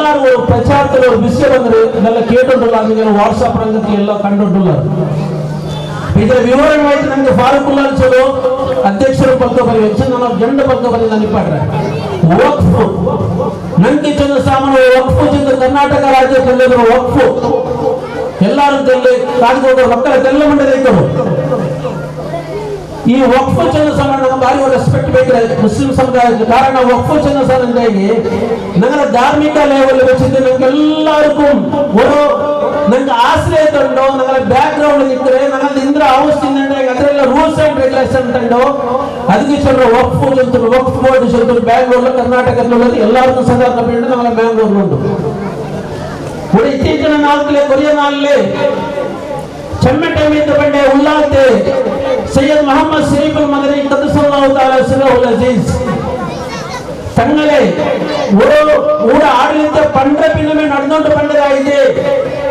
ಎಲ್ಲರೂ ஒரு ಪ್ರಚಾರದಲ್ಲಿ ஒரு ವಿಷಯ ಬಂದ್ರೆ ಇದೆಲ್ಲ ಕೇಟುಂಟಲ್ಲ, ನೀವು ವಾಟ್ಸಪ್ ರಂಗಕ್ಕೆ ಎಲ್ಲ ಕಂಡುಂಟಲ್ಲ. ಇದರ ವಿವರಣೆ ಆಯ್ತು. ನನಗೆ ಫಾರೂಕ್ ಉಲ್ಲಾಲ್ ಚಲೋ ಅಧ್ಯಕ್ಷರು ಪಕ್ಕ ಬರಿ ನಾನು ಜಂಡ ಪಕ್ಕ ಬರಿ ನಾನು ಇಪ್ಪಾಡ್ರೆ ವಕ್ಫ್ ನಂಗೆ ಚಂದ್ರ ಸಾಮಾನ್ಯ ವಕ್ಫ್ ಚಂದ್ರ ಕರ್ನಾಟಕ ರಾಜ್ಯದಲ್ಲಿ ವಕ್ಫ್ ಎಲ್ಲರೂ ತೆಲ್ಲೆ ಕಾಜ್ಗೋಗರು ಮಕ್ಕಳ ತೆಲ್ಲ ಮಂಡಲ. ಈ ವಕ್ಫ್ ಚಂದ್ರ ಸಾಮಾನ್ಯ ನಮ್ಮ ಭಾರಿ ರೆಸ್ಪೆಕ್ಟ್ ಬೇಕ್ರೆ ಮುಸ್ಲಿಂ ಸಮುದಾಯಕ್ಕೆ. ಕಾರಣ ವಕ್ಫ್ ಚಂದ್ರ ಸಾಮಾನ್ಯ ನಗರ ಧಾರ್ಮಿಕ ಲೆವೆಲ್ வச்சிட்டு நமக்கு எல்லாருக்கும் ஒரு ನಂಗೆ ಆಶ್ರಯ ತಂಡು ನಗರ ಬ್ಯಾಕ್ ಗ್ರೌಂಡ್ ನಿಂತರೆ ನಗರದ ಇಂದ್ರ ಅವಸ್ಥೆ ಅದರೆಲ್ಲ rules and regulation ತಂಡು. ಅದಕ್ಕೆ ಚಂದ್ರ ವಕ್ಫ್ ಜಂತರು ವಕ್ಫ್ ಬೋರ್ಡ್ ಚಂದ್ರು ಬ್ಯಾಂಗ್ಳೂರ್ ಕರ್ನಾಟಕದಲ್ಲಿ ಎಲ್ಲರಿಗೂ ಸದಾ ನಮ್ಮ ಬ್ಯಾಂಗ್ಳೂರ್ ಉಂಟು. ஒரு ಇತ್ತೀಚಿನ ನಾಲ್ಕಲೆ ಕೊರಿಯ ನಾಲ್ಲೆ ಚೆಮ್ಮಟೆ ಬಂಡೆ ಉಲ್ಲಾತೆ ಸೈಯದ್ ಮೊಹಮ್ಮದ್ ಶರೀಫುಲ್ ಮದನಿ ಕದಸಲ್ಲಾಹು ತಾಲ ಸಿರಹುಲ್ ಅಜೀಜ್ ತങ്ങളെ ஒரு ஊட ಆಡಳಿತ ಪಂಡ್ರ ಪಿನ್ನಮೆ ನಡೆದೊಂಡು ಪಂಡರಾಗಿದೆ.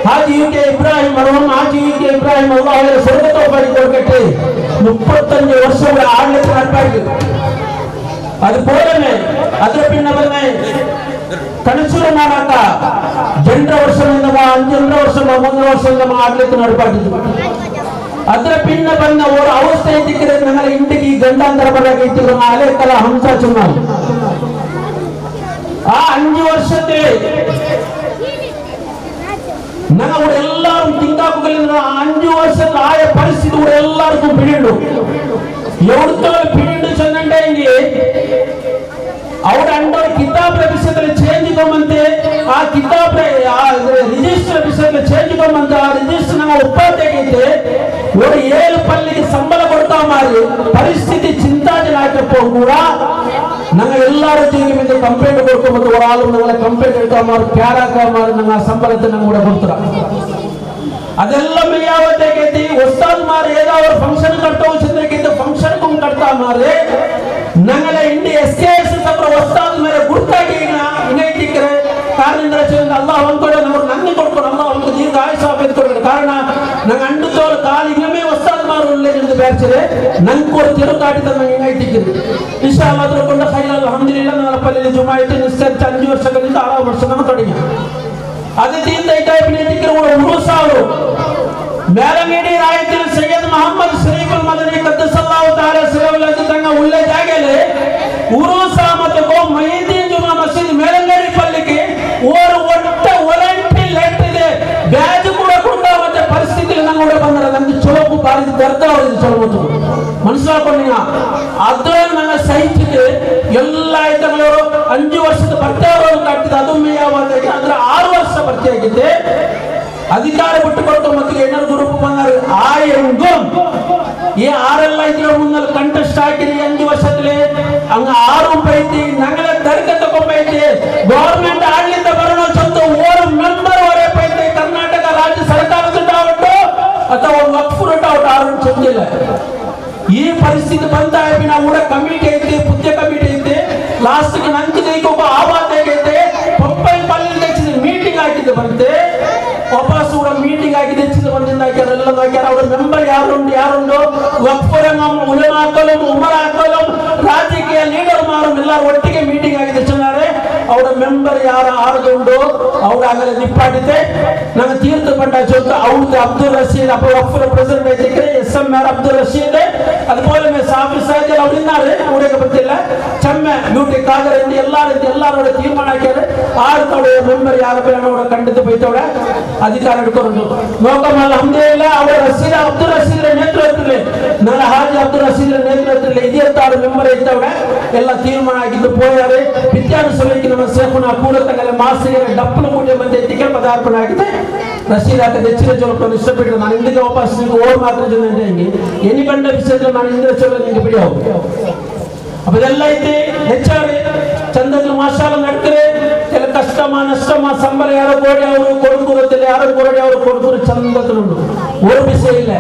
ಹಾಜಿ ಯು ಕೆ ಇಬ್ರಾಹಿಂ ಮರಹೂಮ್ ಹಾಜಿ ಯು ಕೆ ಇಬ್ರಾಹಿಂ ಅಲ್ಲಾಹ್ ಸ್ವರ್ಗತೋ ಪಡಿ ಕೊಡಕಟ್ಟೆ 35 ವರ್ಷಗಳ ಆಡಳಿತ ನಡ್ಪಾಗಿ. ಅದು ಪೋಲನೆ ಅದರ ಪಿನ್ನ ಬನ್ನೆ ಕಣಸೂರು ಮಾಡಕ ಜನರ ವರ್ಷದಿಂದ ಅಂಜನರ ವರ್ಷ 3 ವರ್ಷದಿಂದ ಆಡಳಿತ ನಡ್ಪಾಗಿದ್ದು. ಅದರ ಪಿನ್ನ ಬಂದ ஒரு ಅವಸ್ಥೆ ಇದ್ದಿದ್ರೆ ನನ್ನ ಇಂಟಿಗೆ ಈ ಗಂಡಾಂತರ ಬರಾಕ ಇತ್ತಿದ್ರು ಅಲೆ ಕಲ ಹಂಸ ಚುನಾವ್ ಆ 5 ವರ್ಷത്തെ ನಾವು ಎಲ್ಲರೂ ತಿಂಗಾಕುಗಳಿಂದ 5 ವರ್ಷದ ಆಯ ಪರಿಸ್ಥಿತಿ ಕೂಡ ಎಲ್ಲರಿಗೂ ಪಿಡಿಂಡು ಎವಡ್ತೋ ಪಿಡಿಂಡು ಚಂದಂಡೆ ಅವರ ಅಂಡರ್ ಕಿತಾಬ್ ವಿಷಯದಲ್ಲಿ ಚೇಂಜ್ ಕೊಮ್ಮಂತೆ ಆ ಕಿತಾಬ್ ರಿಜಿಸ್ಟರ್ ವಿಷಯದಲ್ಲಿ ಚೇಂಜ್ ಕೊಮ್ಮಂತೆ ಆ ರಿಜಿಸ್ಟರ್ ನಮ್ಮ ಒಪ್ಪಂದಾಗೈತೆ. ஒரு 7 ಪಲ್ಲಿಗೆ ಸಂಬಳ ಕೊಡ್ತಾ ಮಾರಿ ಪರಿಸ್ಥಿತಿ ಚಿಂತಾಜನಕಪ್ಪ ಕೂಡ ನಂಗೆ ಎಲ್ಲಾರು ಜೀವಿಗೆ ಕಂಪ್ಲೇಂಟ್ ಕೊಡ್ಕೊಂಬಂದು ஒரு ಆಳು ನಂಗೆ ಕಂಪ್ಲೇಂಟ್ எடுக்க ಮಾರು ಕ್ಯಾರಾಕ ಮಾರು ನಂಗೆ ಆ ಸಂಬಳத்தை ನಂಗೆ ಕೂಡ ಕೊಡ್ತಾರ. ಅದೆಲ್ಲ ಯಾವತ್ತೈತಿ ಉಸ್ತಾದ್ ಮಾರು ಏದಾದ್ರು ಫಂಕ್ಷನ್ ಕಟ್ಟೋ ಚಂದ್ರಕ್ಕಿಂತ ಫಂಕ್ಷನ್ ಕಟ್ತಾ ಮಾರೆ ನಂಗಲ ಇಂಡಿ S K S ಸಬ್ರ ಉಸ್ತಾದ್ ಮೇಲೆ ಗುರ್ತಾಗಿ ಇನ್ನೈತಿಕ್ಕರೆ ಕಾರಣ ಅಲ್ಲಾಹ್ ಅನ್ಕೊಡ ನಮಗೆ ನನ್ನಿ ಕೊಡ್ಕೊಂಡು ಅಲ್ಲಾಹ್ ಅವನಿಗೆ ದೀರ್ಘ ಆಯುಷ್ ಕೊಡ್ತಾರೆ. ಕಾರಣ ನಂಗೆ ಅಂಡು ತೋರು ಕಾಲು ಇನ್ನೊಮ್ಮೆ ಉಸ್ತಾದ್ ಮಾರು ಒಳ್ಳೆ ಬ್ಯಾಡ್ಸಿರೆ ನಂಗೆ ಕೊಡು ತಿರುಗಾಟಿದ ನಂಗೆ ಹೆಂಗೈತಿಕ್ಕಿರಿ ಇನ್ಶಾ ಅಲ್ಲಾಹ್ ಅದ್ರ ಖೈರ್ ಅಲ್ಹಮ್ದುಲಿಲ್ಲಾಹ್. ನನ್ನ ಪಲ್ಲಿಯಲ್ಲಿ ಜುಮಾಯಿತು ನಿಶ್ಚಯ 5 ವರ್ಷಗಳಿಂದ 6 ವರ್ಷ ನಮ್ಮ ತೊಡಗಿ ಅದೇ ತೀಂದ ಇಟ್ಟಾಯಿಪಿನ ಉರುಸಾವರು ಮೇಲಂಗಡಿ ರಾಯತಿನ ಸೈಯದ್ ಮೊಹಮ್ಮದ್ ಶರೀಫುಲ್ ಮದನಿ ಕದ್ದಸಲ್ಲಾಹು ತಾಲ ಸಿರಹುಲ್ ತಂಗ ಉಳ್ಳೆ ಜಾಗಲೆ ಉರುಸಾ ಮತ್ತು ಗೋ ಮೊಹಿದ್ದೀನ್ ಜುಮಾ ಮಸೀದ್ ಮೇಲಂಗಡಿ ಪಲ್ಲಿಗೆ ಓರು ಒಟ್ಟ ವಾರಂಟಿ ಲೆಟರ್ ಇದೆ ಬ್ಯಾಜ್ ಕೂಡ ಕೊಡ್ತಾ ಮತ್ತೆ ಪರಿಸ್ಥಿತಿ ನಂಗೆ ಕೂಡ ಬಂದ್ರೆ ನಮ್ಗೆ ಚಲೋಕು ಬಾರಿ ದರ್ದ ಅವರಿಗೆ ಚಲೋ ಮತ್ತು ಮನಸ್ಸಾಕೊಂಡಿನ ಅದ್ರ ನನ್ನ ಸಹಿಸಿದೆ ಎಲ್ಲ ಐಟಮ್ಗಳವರು 5 ವರ್ಷದ ಬರ್ತಾವರು ಕಟ್ಟಿದ ಅದು ಯಾವಾಗ ಅಂದ್ರೆ 6 ವರ್ಷ ಭರ್ತಿಯಾಗಿದ್ದೆ. ಅಧಿಕಾರ ಬಿಟ್ಟು ಕೊಟ್ಟು ಮತ್ತು ಏನಾರು ಗ್ರೂಪ್ ಬಂದಾರೆ ಆ ಎಂಗು ಈ ಆರೆಲ್ಲ ಇದ್ರ ಮುಂದೆ ಕಂಟೆಸ್ಟ್ ಹಾಕಿರಿ 5 ವರ್ಷದಲ್ಲಿ ಹಂಗ 6 ಪೈತಿ ನಂಗಲ ದರ್ಗ ತಗೊಂಬೈತಿ ಗೌರ್ಮೆಂಟ್ ಆಡಳಿತ ಬರೋಣ ಚಂದ ಓರು ಮೆಂಬರ್ ಹೊರೆ ಪೈತಿ ಕರ್ನಾಟಕ ರಾಜ್ಯ ಸರ್ಕಾರದ ಆವಟ್ಟು ಅಥವಾ ಒಂದು ವಕ್ಫ್ ಆವಟ್ಟು ಆರು ಚಂದಿಲ್ಲ. ಈ ಪರಿಸ್ಥಿತಿ ಬಂದ ನಾವು ಕೂಡ ಕಮಿಟಿ ಐತಿ ಪುತ್ಯ ಕಮಿಟಿ ಐತಿ ಲಾಸ್ಟ್ಗೆ ನಂಗೆ ಒಬ್ಬ ಆವಾತ ಆಗೈತೆ ಪಂಪೈ ಪಲ್ಲಿ ಮೀಟಿಂಗ್ ಹಾಕಿದ್ದು ಬಂತೆ ವಾಪಸ್ ಕೂಡ ಮೀಟಿಂಗ್ ಆಗಿದೆ ಬಂದಿಂದ ಹಾಕ್ಯಾರ ಎಲ್ಲ ಹಾಕ್ಯಾರ. ಅವ್ರ ಮೆಂಬರ್ ಯಾರುಂಡು ಯಾರುಂಡು ವಕ್ಫುರಂಗಂ ಉಲಮಾಕಲು ಉಮರಾಕಲು ರಾಜಕೀಯ ಲೀಡರ್ ಮಾರು ಎಲ್ಲರೂ ಒಟ್ಟಿಗೆ ಮೀಟಿಂಗ್ ಆಗಿದೆ ಚೆನ್ನಾರೆ. ಅವರ ಮೆಂಬರ್ ಯಾರ ಆರದುಂಡು ಅವ್ರ ಆಗಲೇ ನಿಪ್ಪಾಟಿದೆ ನಂಗೆ ತೀರ್ಥ ಪಂಡ ಚೊತ್ತ ಅವ್ರದ್ದು ಅಬ್ದುಲ್ ರಶೀದ್ ಅಪ್ಪ ವಕ್ಫುರ ಪ್ರೆಸಿಡೆಂಟ್ ಐತೆ S M R Abdul Rasheed. അതുപോലെ ಸಾಫಿ ಸಾಜಲ್ ಅವ್ರು ಇನ್ನಾರೆ ಅವ್ರಿಗೆ ಗೊತ್ತಿಲ್ಲ ಚಮ್ಮೆ ಬ್ಯೂಟಿ ಕಾದರ್ ಎಂದು ಎಲ್ಲಾರು ಎಲ್ಲಾರೋட ತೀರ್ಮಾನ ಹಾಕ್ಯಾರೆ. ಆರು ತೋಡೆ ಮೆಂಬರ್ ಯಾರ ಬೇಡ ಖಂಡಿತ ಬೈತವಡೆ ಅಧಿಕಾರ ಹಿಡ್ಕೊಂಡು ನೋಕಮಲ್ಲ ಅಲ್ಹಮ್ದುಲಿಲ್ಲಾಹ್. ಅವರ ರಶೀದ್ ಅಬ್ದುಲ್ ರಶೀದ್ ನೇತೃತ್ವದಲ್ಲಿ ನನ್ನ ಹಾಜಿ ಅಬ್ದುಲ್ ರಶೀದ್ ನೇತೃತ್ವದಲ್ಲಿ ಇದೇ ಮೆಂಬರ್ ಇದ್ದವಡೆ ಎಲ್ಲ ತೀರ್ಮಾನ ಆಗಿದ್ದು ಪೋಯಾರೆ ವಿದ್ಯಾನು ಸಭೆಗೆ ನಮ್ಮ ಸೇಫುನ ಕೂಡತಂಗಲೆ ಮಾಸಿಗೆ ಡಪ್ಪಲು ಮೂಟೆ ಮಂದಿ ಎತ್ತಿಗೆ ಪದಾರ್ಪಣೆ ಆಗಿದೆ. ರಶೀದ್ ಹಾಕದ ಹೆಚ್ಚಿನ ಚೊಲೋ ಇಷ್ಟಪಟ್ಟು ನಾನು ಹಿಂದಿಗೆ ವಾಪಸ್ ನಿಮ್ಗೆ ಓರ್ ಮಾತ್ರ ಜನ ಹಿಂಗೆ ಎನಿ ಬಂಡ ವಿಷಯದಲ್ಲಿ ನಾನು ಹಿಂದಿನ ಚಲೋ ನಿಮಗೆ ಬಿಡಿ ಅಪ್ಪ ಇದೆಲ್ಲ ಐತಿ ಹೆಚ್ಚಾರಿ ಚಂದದ ಮಾಶಾಲ ನಡ್ಕರೆ ಕೆಲ ಕಷ್ಟಮ ನಷ್ಟಮ ಸಂಬಳ ಯಾರೋ ಕೋಡಿ ಅವರು ಕೊಡುಕುರತ್ತಿಲ್ಲ ಯಾರೋ ಕೋಡಿ ಅವರು ಕೊಡುಕುರು ಚಂದದ ஒரு விஷயம் இல்ல.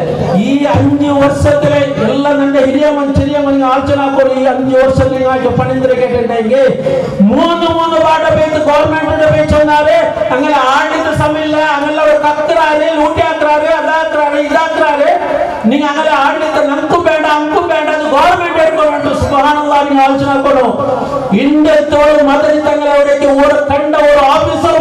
ಈ 5 ವರ್ಷത്തിലെ ಎಲ್ಲ ನನ್ನ ಹಿರಿಯ ಮನ್ ಚಿರಿಯ ಮನ್ ಆಲೋಚನೆ ಹಾಕೋರು ಈ 5 ವರ್ಷದಲ್ಲಿ ಆಕೆ ಪಣಿಂದ್ರೆ ಕೇಟಂಗೆ 3 3 ಬಾಟ ಬೇಕು ಗೌರ್ಮೆಂಟ್ ಬೇಕು ಹಂಗೆಲ್ಲ ಆಡಳಿತ ಸಮಯ ಇಲ್ಲ ಹಂಗೆಲ್ಲ ಅವ್ರು ಕತ್ತರಾರೆ ಲೂಟಿ ಹಾಕ್ರಾರೆ ಅದಾಕ್ರಾರೆ ಇದಾಕ್ರಾರೆ நீங்க அங்கே ಆಡಳಿತ ನಮಗೂ ಬೇಡ ಅಂಕು ಬೇಡ ಅದು ಗೌರ್ಮೆಂಟ್ ಹಿಡ್ಕೊಂಡು ಸುಬಹಾನಲ್ಲಾಹ್. ನೀವು ಆಲೋಚನೆ ಹಾಕೋಣ ಇಂಡತ್ತೋಳು ಮದರಿ ತಂಗಳ ಅವರಿಗೆ ಓಡ ಕಂಡ ஒரு ಆಫೀಸರ್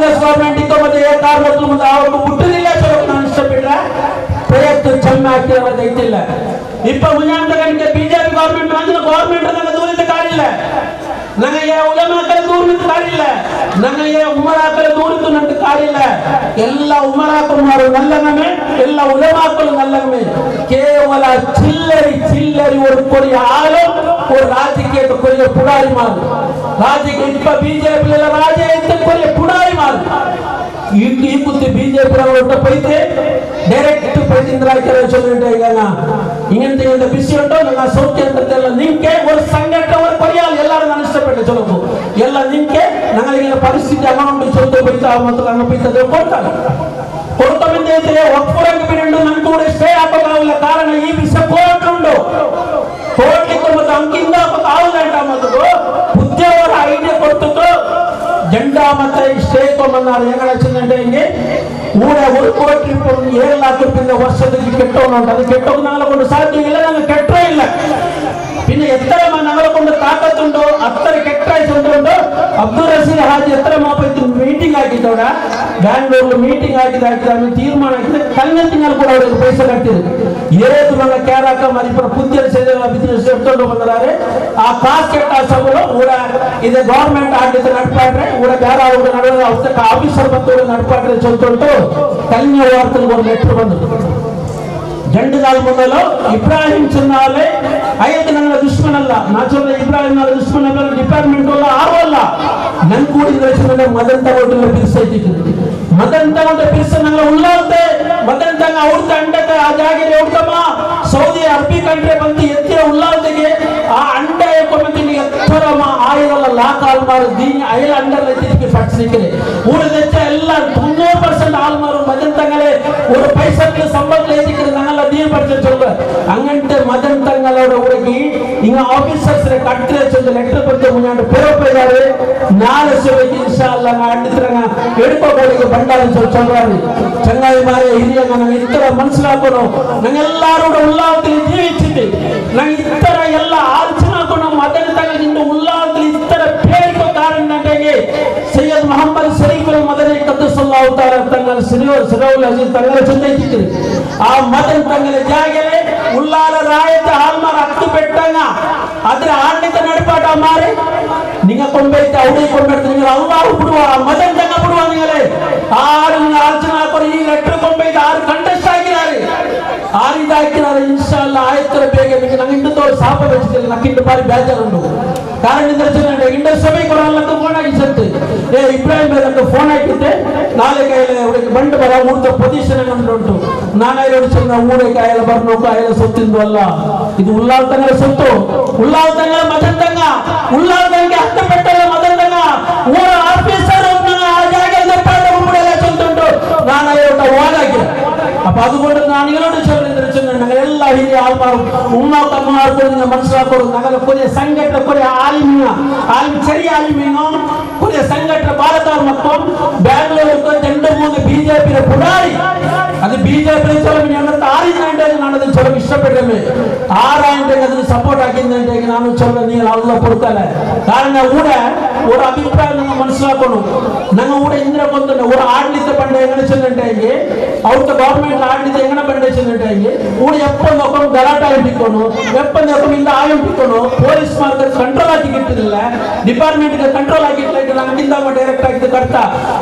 Congress government ಇತ್ತು ಮತ್ತೆ ಏ ಕಾರ್ ಮೊದಲು ಮುಂದೆ ಅವ್ರಿಗೆ ಮುಟ್ಟದಿಲ್ಲ. ಚಲೋ ನಾನು ಇಷ್ಟಪಟ್ರೆ ಪ್ರಯತ್ನ ಚೆನ್ನ ಹಾಕಿ ಅವರಿಗೆ ಐತಿಲ್ಲ. ಇಪ್ಪ ಮುಂಜಾನೆ ಕಣಿಕೆ ಬಿಜೆಪಿ ಗವರ್ಮೆಂಟ್ ಅಂದ್ರೆ ಗವರ್ಮೆಂಟ್ ನಂಗೆ ದೂರಿದ ಕಾರಿಲ್ಲ, ನಂಗೆ ಉಲಮಾಕಲ ದೂರಿದ ಕಾರಿಲ್ಲ, ನಂಗೆ ಉಮರಾಕಲ ದೂರಿದ್ದು ನಂಗೆ ಕಾರಿಲ್ಲ. ಎಲ್ಲ ಉಮರಾಕುಮಾರು ನಲ್ಲಗಮೆ, ಎಲ್ಲ ಉಲಮಾಕಲು ನಲ್ಲಗಮೆ. ಕೇವಲ ಚಿಲ್ಲರಿ ಚಿಲ್ಲರಿ ஒரு கொரிய ஆளும் ஒரு ರಾಜಕೀಯದ ಕೊರಿಯ ಪುಡಾರಿ ಮಾರು ರಾಜಕೀಯ. ಇಪ್ಪ ಬಿಜೆಪಿ ರಾಜಕೀಯ ಕೊರಿಯ ಪುಡಾರಿ ಮಾರು. ಈ ಕುತ್ತಿ ಬಿಜೆಪಿ ಒಟ್ಟ ಪೈತೆ ಡೈರೆಕ್ಟ್ ಪೈತಿಂದ್ರ ಚೊಲ್ಲಿಂಟ ಈಗ ಇಂಗಂತ ಇಂದ ಬಿಸಿ ಉಂಟು ನನ್ನ ಸೌಖ್ಯ ಅಂತೆಲ್ಲ ನಿಂಕೆ ஒரு ಸಂಘಟನೆ ஒரு ಕೊರಿಯಾಲ್ ಎಲ್ಲರೂ ನಾನು ಇಷ್ಟಪಟ್ಟೆ ಚೊಲೋಕು ಎಲ್ಲ ನಿಂಕೆ ನಂಗಳಿಗೆ ಪರಿಸ್ಥಿತಿ ಅಮೌಂಟ್ ಚೊಲ್ತು ಬೈತಾ ಮತ್ತು ನನ್ನ ಬೈತದೆ ಕೊಡ್ತಾರೆ. ಕೊಡ್ತಾ ಬಂದೈತೆ ಒಪ್ಪುರಂಗ ಬಿಡಂಡು ನನ್ ಕೂಡ ಸ್ಟೇ ಹಾಕೋಕ್ಕಾಗಲ್ಲ. ಕಾರಣ ಈ ವಿಷ ಕೋರ್ಟ್ ಉಂಟು, ಕೋರ್ಟ್ಲಿಕ್ಕೆ ಮತ್ತು ಅಂಕಿಂದ ಆವುದಂಟ ಮತ್ತು ಬುದ್ಧಿಯವರ ಐಡಿಯಾ ಕೊಡ್ತಿತ್ತು. ಜೆಂಡಾ ಮತ್ತೆ ಸ್ಟೇ ತೊಗೊಂಬಂದಾರೆ. ಹೆಂಗಡ ಚಂದಂటే ಹಿಂಗೆ ಊರ 1 ಕೋಟಿ 7 ಲಾಖ ರೂಪಾಯಿಂದ ವರ್ಷದಲ್ಲಿ ಕೆಟ್ಟವನು ಉಂಟು. ಅದು ಕೆಟ್ಟೋಗಿ ನಾಲ್ಕೊಂಡು ಸಾಧ್ಯ ಇಲ್ಲ, ನಂಗೆ ಕೆಟ್ಟರೆ ಇಲ್ಲ. പിന്നെ എത്ര ഞങ്ങളെ കൊണ്ട് താക്കത്തുണ്ടോ അത്ര ಕೆಟ್ಟಾಯ್ತು. ಅಬ್ದುಲ್ ರಶೀದ್ ಹಾಜಿ ಎತ್ತರ ಮಾಪೈತು ಮೀಟಿಂಗ್ ಹಾಕಿದ್ದವಡ ಬ್ಯಾಂಗ್ಳೂರ್ ಮೀಟಿಂಗ್ ಹಾಕಿದ ಹಾಕಿದ ಆಮೇಲೆ ತೀರ್ಮಾನ ಹಾಕಿದ್ರೆ ಕಲ್ಲಿನ ತಿಂಗಳು ಕೂಡ ಅವರಿಗೆ ಪೈಸೆ ಕಟ್ಟಿದ್ರು. ಏದು ನನ್ನ ಕ್ಯಾರಾಕ ಮರಿಪುರ ಪುದ್ಯರ ಸೇವೆ ಬಿಸ್ನೆಸ್ ಎಡ್ಕೊಂಡು ಬಂದಾರೆ. ಆ ಕಾಸು ಕೆಟ್ಟ ಸಬಲು ಊರ ಇದು ಗವರ್ಮೆಂಟ್ ಆಡಳಿತ ನಡ್ಪಾಡ್ರೆ ಊರ ಬೇರೆ ಅವ್ರ ನಡುವೆ ಆಫೀಸರ್ ಬಂದು ನಡ್ಪಾಡ್ರೆ ಚೊಲ್ತುಂಟು. ಕನ್ಯ ವಾರ್ತೆಗೆ ಒಂದು ಲೆಟರ್ ಬಂದು ಜಂಡದಾಲ್ ಮೊದಲು ಇಬ್ರಾಹಿಂ ಚಿನ್ನಾಲೆ ಐದು ನನ್ನ ದುಶ್ಮನಲ್ಲ. ನಾ ಚೊಲ್ಲ ಇಬ್ರಾಹಿಂ ನನ್ನ ದುಶ್ಮನ್ ಅಲ್ಲ, ಡಿಪಾರ್ಟ್ಮೆಂಟ್ ಅಲ್ಲ, ಆರು ಅಲ್ಲ. ನನ್ ಕೂಡಿದ ಮದನ್ ತಗೊಂಡಿಲ್ಲ ಬಿರ್ಸೈತಿ, ಮದನ್ ತಗೊಂಡ ಬಿರ್ಸ ನಂಗೆ ಉಳ್ಳಾಲ್ತೆ ಮದನ್ ತಂಗ ಅವ್ರದ್ದು ಅಂಡಕ್ಕೆ ಆ ಜಾಗಿರಿ ಅವ್ರದಮ್ಮ ಸೌದಿ ಅರಬಿ ಕಂಟ್ರಿ ಬಂದು ಎತ್ತಿರ ಉಳ್ಳಾಲ್ತೆಗೆ ಆ ಅಂಡ ಎಕ್ಕೊಂಬಂತೀನಿ ಎತ್ತರಮ್ಮ ಆಯಿರಲ್ಲ ಲಾಕ್ ಆಲ್ಮಾರು ದೀನಿ ಅಯಲ ಅಂಡರ್ ಎತ್ತಿಗೆ ಫಟ್ ಸಿಕ್ಕಿದೆ. ಊರದೆಚ್ಚ ಎಲ್ಲ 90% ಆಲ್ಮಾರು ಮದನ್ ತಂಗಲೆ ஒரு பைசாக்கு சம்பளத்துல ஏத்திக்கிறது நாங்கல்ல தீன் படிச்சு சொல்ற அங்கன்ட்டு மதன் தங்களோட உலகி இங்க ஆபீசர்ஸ் கட்டுற சொல்லி லெட்டர் பத்தி முன்னாடி பெற போயிடாரு. நாலு சிவைக்கு இன்ஷா அல்லாஹ் அடித்துறாங்க எடுப்ப கோடிக்கு பண்டாருன்னு சொல்லி சொல்றாரு. ಚಂಗಾಯಿ ಮಾರೆ ಹಿರಿಯಂಗ ನಂಗೆ ಇತರ ಮನಸ್ಸಿಲಾಕೋನು ನಂಗೆ ಎಲ್ಲಾರೋಡ ಉಲ್ಲಾಸದಲ್ಲಿ ಜೀವಿಸಿದ್ದೆ. ನಂಗೆ ಇತರ ಎಲ್ಲ ಆಲೋಚನೆ ಹಾಕೊಂಡು ಮದನ್ ತಂಗದಿಂದ ಉಲ್ಲಾಸದಲ್ಲಿ ಇತರ பேருக்கு காரணம் ಸೈಯದ್ ಮೊಹಮ್ಮದ್ ಶರೀಫ್ ಮದನಿ ಕದ್ದಸಲ್ಲಾಹು ತಾಲ ತಂಗಲ ಸಿರೌಲ್ ಅಜೀಜ್ ತಂಗಲ ಚಂದೈತಿತ್ತು. ಆ ಮದನ್ ತಂಗಲ ಜಾಗಲೆ ಉಲ್ಲಾಲ ರಾಯತ ಆಲ್ಮಾರ್ ಹತ್ತು ಬೆಟ್ಟಂಗ ಅದ್ರ ಆಡಳಿತ ನಡಪಾಟ ಮಾರಿ ನಿಂಗ ಕೊಂಬೈತೆ ಅವಡಿ ಕೊಂಬೆಡ್ತ ನಿಂಗ ಅಲ್ಲಾಹು ಬಿಡುವ ಮದನ್ ತಂಗ ಬಿಡುವ ನಿಂಗಲೇ ಆರು ನಿಂಗ ಆಲೋಚನೆ ಹಾಕೋರು. ಈ ಲೆಟರ್ ಕೊಂಬೈತೆ ಆರು ಕಂಟೆಸ್ಟ್ ಆಗಿದ್ದಾರೆ, ಆರು ಇದಾಕಿದ್ದಾರೆ. ಇನ್ಶಾ ಅಲ್ಲಾ ಆಯ್ತರ ಬೇಗ ನಿಂಗೆ ನಂಗೆ ಇಂದು ತೋರು ಸಾಪ ಬೆಚ್ಚಿಲ್ಲ. ನಕ್ಕಿಂದು ಬಾರಿ ಬೇಜಾರುಂಡು. ಕಾರಣ ಇಂಡ ಸಭೆ ಕೊಡಲ್ಲ. ಫೋನ್ ಹಾಕಿ ಸತ್ತು ಏ ಇಬ್ರಾಹಿಂ ಬೇರೆ ಫೋನ್ ಹಾಕಿದ್ದೆ. ನಾಳೆ ಕಾಯಿಲೆ ಅವರಿಗೆ ಬಂಡು ಬರ ಊರ್ದ ಪೊಸಿಷನ್ ಉಂಟು. ನಾನಾಯ್ರೋಡು ಚೆನ್ನ ಊಡೆ ಕಾಯಿಲೆ ಬರ್ನೋಕು ಆಯ್ಲ ಸೊತ್ತಿಂದು ಅಲ್ಲ. ಇದು ಉಲ್ಲಾಲ್ ತಂಗಲ ಸೊತ್ತು, ಉಲ್ಲಾಲ್ ತಂಗಲ ಮದನ್ ತಂಗ, ಉಲ್ಲಾಲ್ ತಂಗೆ ಹತ್ತು ಪೆಟ್ಟಲ್ಲ ಮದನ್ ತಂಗ ಊರ ಆಫೀಸರ್ ಆ ಜಾಗ ಚೊಂತುಂಟು. ನಾನಾಯ್ರೋಟ ಓದಾಕಿ ಅಪ್ಪ അതുകൊണ്ട് ഞാൻ നിങ്ങളോട് ചൊല്ലുന്ന ഞങ്ങളെല്ലാ ಹಿರಿಯ ಆಲ್ಮಾರು ಉಮ್ಮ ತಮ್ಮನಾರ್ಕೊಂಡು നിങ്ങൾ മനസ്സിലാക്കോളൂ. ഞങ്ങളെ കൊറിയ സംഘടന കൊറിയ ആലിമിയ ആലിം ചെറിയ ആലിമീനോ കൊറിയ സംഘടന ഭാരതാർ മൊത്തം ബാംഗ്ലൂർക്ക് രണ്ട് മൂന്ന് ബിജെപിയുടെ പുടാരി. അത് ബിജെപി ചൊല്ലും ഞങ്ങൾക്ക് ആറിഞ്ഞാണ്ട് ഞാനത് ചൊല്ലും ഇഷ്ടപ്പെട്ടേ ആറായിട്ട് അതിന് സപ്പോർട്ട് ആക്കിയിട്ടുണ്ടെങ്കിൽ ನಾನು ചൊല്ല നിങ്ങൾ അള്ള പൊറുക്കല്ല. കാരണം ಊടെ ഒരു അഭിപ്രായം നിങ്ങൾ മനസ്സിലാക്കണം. ഞങ്ങൾ ಊടെ ಇಂದಿರ ಬಂದ ஒரு ಆಡಳಿತ ಬಂಡೆ ಎങ്ങനെ ಚೆಂದಂటే ಅವ್ರ ಗವರ್ಮೆಂಟ್ ಆಡಳಿತ ಎങ്ങനെ ಬಂಡೆ ಚೆಂದಂటే ಊಡ ಎಪ್ಪ ನೋಕೊಂಡು ಗಲಾಟೆ ಆಯ್ತಿಕ್ಕೊಂಡು ಎಪ್ಪ ನೋಕೊಂಡು ಇಂದ ಆಯ್ತಿಕ್ಕೊಂಡು ಪೊಲೀಸ್ ಮಾರ್ಗ ಕಂಟ್ರೋಲ್ ಹಾಕಿ ಇಟ್ಟಿಲ್ಲ, ಡಿಪಾರ್ಟ್ಮೆಂಟ್ ಕಂಟ್ರೋಲ್ ಹಾಕಿ ನಮಗಿಂದ ಡೈರೆಕ್ಟ್ ಆಗಿದ್ದು ಕರ್ತ.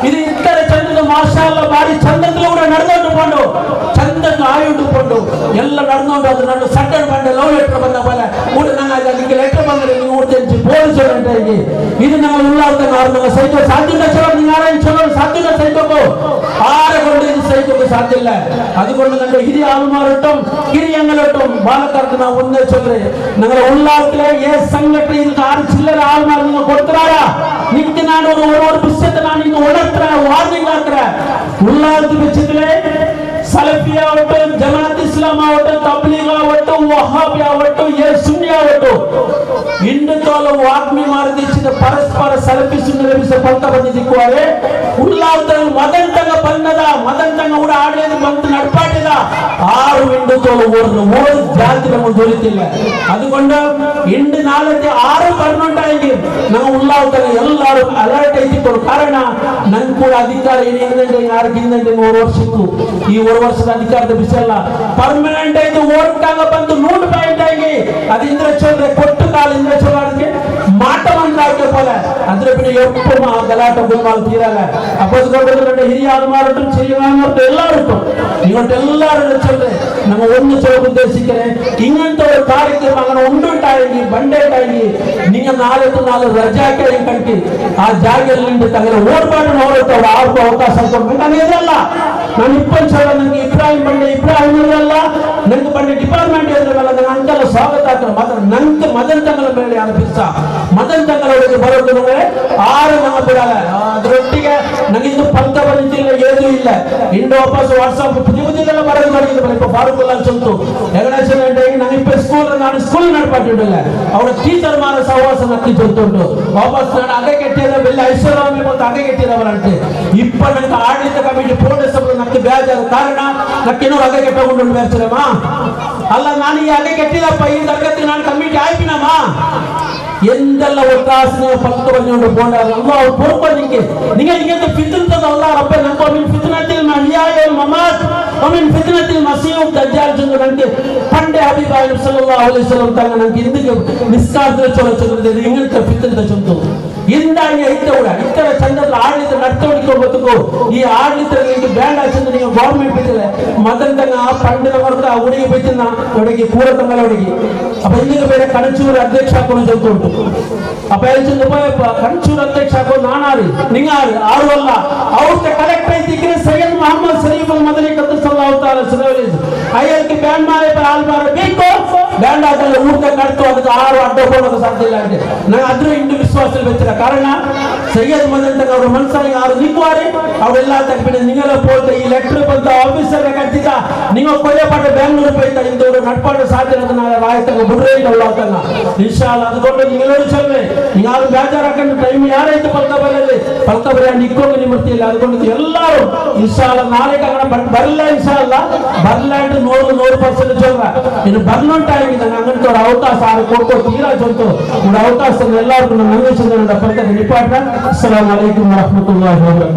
ಇದು ಇತರ ಚಂದದ ಮಾಷಾಲ್ಲ ಬಾರಿ ಚಂದದಲ್ಲಿ ಕೂಡ ನಡೆದೊಂಡು ಚಂದನ್ನು ಆಯುಂಡು ಎಲ್ಲ ನಡೆದೊಂಡು. ಅದು ನನ್ನ ಸಡ್ಡನ್ ಬಂಡೆ ಲವ್ ಲೆಟರ್ ಬಂದ ಬಲ ಊಟ ನಂಗೆ ಅದಕ್ಕೆ ಲೆಟರ್ ಬಂದ್ರೆ ನೀವು ಊಟ ಪೊಲೀಸ್ ಇದು ನಮ್ಮ ಉಲ್ಲಾರ್ದಂಗ ಅವ್ರ ಸೈಕೋ ಸಾಧ್ಯ ಚಲೋ ನೀವು ಯಾರು ಚಲೋ ಸಾಧ್ಯ ಸೈಕೋಕು ಆರೆ ಕೊಂಡು ಇದು ಸೈಕೋಕು ಸಾಧ್ಯ ಇಲ್ಲ. അതുകൊണ്ട് നമ്മുടെ ഹിരിയ ആൾമാരൊട്ടും ഹിരിയങ്ങളൊട്ടും പാലക്കാർക്ക് நான் ஒன்னே சொல்றேன். ഞങ്ങളെ ഉള്ളാത്തിലെ ഏ സംഘടനയിൽ ആറ് ചില്ലറ ആൾമാർ നിങ്ങൾ കൊടുത്തറാരാ നിക്ക് ഞാൻ ഒരു ഒരു വിഷയത്തെ ഞാൻ ഇങ്ങ് ഉണർത്തുறேன், വാർണിംഗ് ആக்குறேன். ഉള്ളാലത്ത് വെച്ചിട്ടില്ലേ സലഫി ആവട്ടെ, ജമാഅത്ത് ഇസ്ലാം ആവട്ടെ, തബ്ലീഗ് ആവട്ടെ, വഹാബി ആവട്ടെ, ഏ സുന്നി ആവട്ടെ, ಹಿಂದುತ್ವಲ ವಾಗ್ಮಿ ಮಾರದಿಚ್ಚಿದ ಪರಸ್ಪರ ಸಲಫಿ ಸುನ್ನಿ ರವಿಸ ಪಂತ ಬಂದಿದ್ದಿಕ್ಕುವಾರೆ. ಉಳ್ಳಾಲ್ತ ಮದನ್ ತಂಗ ಬಂದದ ಮದನ್ ತಂಗ ಕೂಡ ಆಡలేదు ಬಂತು ನಡ್ಪಾಟ. പാട്ടില്ല ആറ് വിണ്ടുത്തോളം ഒരു ജാതി നമ്മൾ ദൂരത്തില്ല. അതുകൊണ്ട് ಇಂದು ನಾಳೆ ಆರು ಬರ್ನುಂಟಾಗಿ ನಾವು ಉಳ್ಳಾವ್ತಾನೆ ಎಲ್ಲರೂ ಅಲರ್ಟ್ ಐತಿತ್ತು. ಕಾರಣ ನನ್ ಕೂಡ ಅಧಿಕಾರ ಏನೇಂದ್ರೆ ಯಾರಿಗೆ 1 ವರ್ಷ ಇತ್ತು. ಈ 1 ವರ್ಷದ ಅಧಿಕಾರದ ಬಿಸಲ್ಲ ಪರ್ಮನೆಂಟ್ ಆಯ್ತು. ಓಟ್ಟಾಗ ಬಂದು 100 ಪಾಯಿಂಟ್ ಆಗಿ ಅದು ಇಂದ್ರ ಚೌಧರಿ ಕೊಟ್ಟು ಕಾಲ ಇಂದ್ರ ಚೌಧರಿಗೆ ಮಾಟ ಮಂತ್ರ ಹಾಕಿ ಪೋಲೆ ಅದ್ರ ಬಿಡಿ ಎಪ್ಪು ಗಲಾಟ ಗುಲ್ಮಾಲ್ ತೀರಲ್ಲ. ಅಪ್ಪಸ್ಕೊಂಡು ಹಿರಿಯ ಆಲ್ಮಾರಟ್ಟು ಚಿರಿಯ ಎಲ್ಲರೂ ಇವಂಟು ಎಲ್ಲರೂ ಚಲ್ರೆ ನಮ್ಮ ಒಂದು ಚೊಲೋ ಉದ್ದೇಶಿಕ್ಕರೆ ಇಂಗಂತ ஒரு ಕಾರ್ಯಕ್ರಮ അങ്ങനെ ಉಂಡುಂಟಾಗಿ ಬಂಡೇಟಾಗಿ ನಿಂಗ ನಾಳೆ ನಾಳೆ ರಜಾಕೆ ಕಂಟಿ ಆ ಜಾಗೆಯಲ್ಲಿ ತಗಲ ಓಡ್ಬಾರ್ದು ನೋಡುತ್ತೆ ಅವ್ರು ಆರ್ಗೂ ಅವಕಾಶ ಕೊಡ್ಬೇಕು. ನಾನು ಎದುರಲ್ಲ, ನಾನು 20 ಸಾವಿರ ನನಗೆ ಇಬ್ರಾಹಿಂ ಬಂಡೆ ಇಬ್ರಾಹಿಂ ಎದುರಲ್ಲ, ನನಗೆ ಬಂಡೆ ಡಿಪಾರ್ಟ್ಮೆಂಟ್ ಎದುರಲ್ಲ. ನನ್ನ ಅಂಕಲ್ ಸ್ವಾಗತ ಆಗ್ತಾರೆ ಮಾತ್ರ ನಂಗೆ ಮದನ್ ತಂಗಲ ಮೇಲೆ ಯಾರು ಬಿರ್ಸ ಮದನ್ ತಂಗಲ ಒಳಗೆ ಬರೋದು ಆರು ನಮ್ಮ ಬಿಡಲ್ಲ. ಅದರೊಟ್ಟಿಗೆ ನನಗಿಂದು ಪಂತ ಬಂದಿಲ್ಲ, ಏನೂ ಇಲ್ಲ. ಇಂದು ವಾಪಸ್ ವಾಟ್ಸಪ್ ಪುದಿ ಪುದಿದೆಲ್ಲ ಬರೋದು ಮಾಡಿದ್ರು. ಇಪ್ಪ ಫಾರೂಕ್ ಅಲ್ಲ ಚಂತು ಎಗಣೇಶನ್ ನಂಗೆ ಇಪ್ಪ ಸ್ಕೂಲ್ ನಾನು ಸ್ಕೂಲ್ ನಡ್ಪಾಟಿಲ್ಲ ಅವರ ಟೀಚರ್ ಮಾರ ಸಹವಾಸ ನಕ್ಕಿ ಚೊಂತುಂಟು. ವಾಪಸ್ ನಾನು ಅಗೆ ಕೆಟ್ಟಿದ ಬೆಲ್ಲ ಐಶ್ವರ್ಯ ಮತ್ತು ಅಗೆ ಕೆಟ್ಟಿದವರಂತೆ ಇಪ್ಪ ನನಗೆ ಆಡಳಿತ ಕಮಿಟಿ ಪೋಲಿಸ್ ನಕ್ಕೆ ಬೇಜಾರು. ಕಾರಣ ನಕ್ಕಿನೂರು ಅಗೆ ಕೆಟ್ಟಕೊಂಡು ಬೇರ್ಚರಮ್ಮ ಅಲ್ಲ, ನಾನು ಈ ಅಗೆ ಕೆಟ್ಟಿದಪ್ಪ ಈ ತರಗತಿ ನಾನು ಕಮಿಟಿ ಆಯ್ಪಿನಮ್ಮ ಎಂದೆಲ್ಲ ಒತ್ತಾಸು ನೀವು ಪಕ್ಕ ಬಂದು ಪೋಂಡಾರ ಅಲ್ಲಾಹ್ பொறுப்ப ನಿಂಗೆ ನಿಂಗೆ ನಿಂಗೆ ಫಿತ್ನತದ ಅಲ್ಲಾಹ್ ರಬ್ಬೆ ನಂಗೆ ಮಿನ್ ಫಿತ್ನತಿಲ್ ಮಹ್ಯಾಯ ವಲ್ ಮಮಾತ್ ವಮಿನ್ ಫಿತ್ನತಿಲ್ ಮಸೀಹ್ ದಜ್ಜಾಲ್ ಚಂದ್ರ ನಂಗೆ ಪಂಡೆ ಹಬೀಬಾಯಿ ಸಲ್ಲಲ್ಲಾಹು ಅಲೈಹಿ ವಸಲ್ಲಂ ತಂಗ ನಂಗೆ ಇಂದಿಗೆ ನಿಸ್ಕಾದ್ರ ಚೊಲ ಚಂದ್ರ ಇಂಗಂತ ಫಿತ್ನತ ಚಂತು ಇಂದಾಗಿ ಇತ್ತ ಕೂಡ ಇತ್ತರ ಚಂದ್ರ ಆಡಳಿತ ನಡ್ತವಳಿಕೆ ಗೊತ್ತುಕೋ ಈ ಆಡಳಿತ ನಿಮಗೆ ಬ್ಯಾಂಡ್ ಹಾಕಿದ್ರೆ ನೀವು ಗೌರ್ಮೆಂಟ್ ಬಿದ್ದಿಲ್ಲ ಮದನ್ ತಂಗ ಆ ಪಂಡಿನ ವರ್ಗ ಆ ಹುಡುಗಿ ಬಿದ್ದಿನ ಹುಡುಗಿ ಪೂರ ತಂಗಲ ಹುಡುಗಿ. ಅಪ್ಪ ಇಲ್ಲಿಗೆ ಬೇರೆ ಕಣಚೂರು ಅಧ್ಯಕ್ಷ ಹಾಕೊಂಡು ಚಂತು ಉಂಟು. ಅಪ್ಪ ಹೇಳ್ಚಿಂದ ಕಣಚೂರು ಅಧ್ಯಕ್ಷ ಹಾಕೋ ನಾನಾರಿ ನಿಂಗಾರಿ ಆರು ಅಲ್ಲ ಅವ್ರ ಕಲೆಕ್ಟರ್ ಐತಿಕ್ರೆ ಸೈಯದ್ ಮೊಹಮ್ಮದ್ ಶರೀಫ್ ಅಲ್ ಮದನಿ ಕದ್ದಸಲ್ಲಾಹು ತಾಲ ಅಯ್ಯಕ್ಕೆ ಬ್ಯಾಂಡ್ ಮಾರೆ ಆಲ್ ಮಾರೆ ಬೇಕು ಬ್ಯಾಂಡ್ ಹಾಕಲ್ಲ ಊಟ ಕಟ್ತು ಅದಕ್ಕೆ ಆರು ಅಡ್ಡ ಹೋಗೋದು ಸಾಧ್ಯ ಇಲ್ಲ అంటే ನಾನು ಅದ್ರ ಇಂದು ವಿಶ್ವಾಸ ಬೆಚ್ಚಿರ. ಕಾರಣ ಸೈಯದ್ ಮದನ್ ತಗ ಅವ್ರ ಮನಸ್ಸಾಗಿ ಆರು ನಿಂಕುವಾರೆ ಅವೆಲ್ಲ ತಗ್ಬಿಟ್ಟು ನಿಂಗೆಲ್ಲ ಪೋಲ್ತ ಈ ಲೆಟರ್ ಬಂತ ಆಫೀಸರ್ ಕಟ್ಟಿದ ನಿಂಗ ಕೊಯ್ಯ ಪಾಟ ಬೆಂಗಳೂರು ಪೈತ ಇಂದವರು ನಡ್ಪಾಟ ಸಾಧ್ಯ ನಾಳೆ ರಾಯ್ ತಗ ಬುಡ್ರೆ ಇಲ್ಲ ಇನ್ಶಾ ಅಲ್ಲಾಹ್. അതുകൊണ്ട് നിങ്ങളോട് ചൊല്ലേ നിങ്ങൾ ಬೇಜಾರಾಕೊಂಡು ಟೈಮ್ ಯಾರೈತೆ ಪಲ್ಕ ಬರಲಿ ಪಲ್ಕ ಬರ ನಿಕ್ಕೋಗಿ ನಿಮರ್ತಿಲ್ಲ. അതുകൊണ്ട് ಎಲ್ಲರೂ ಇನ್ಶಾ ಅಲ್ಲಾಹ್ ನಾಳೆ അങ്ങനെ ಬರಲ್ಲ ಇನ್ಶಾ ಅಲ್ಲಾಹ್ ಬರಲ್ಲ 100% ಚೊಲ್ಲ ಇನ್ನು ಬರ್ನುಂಟಾಗಿ ನಂಗೆ അങ്ങനത്തെ ഒരു ಅವಕಾಶ ಆರು ಕೊಡ್ಕೋ ತೀರಾ ಚೊಂತು ഒരു ಅವಕಾಶ ಎಲ್ಲರಿಗೂ ನನ್ನ ಪಲ್ಕ ನಿಪಾಟ. ಅಸ್ಸಲಾಮು ಅಲೈಕುಂ ವರಹಮತುಲ್ಲಾಹಿ ವಬರಕಾತುಹು.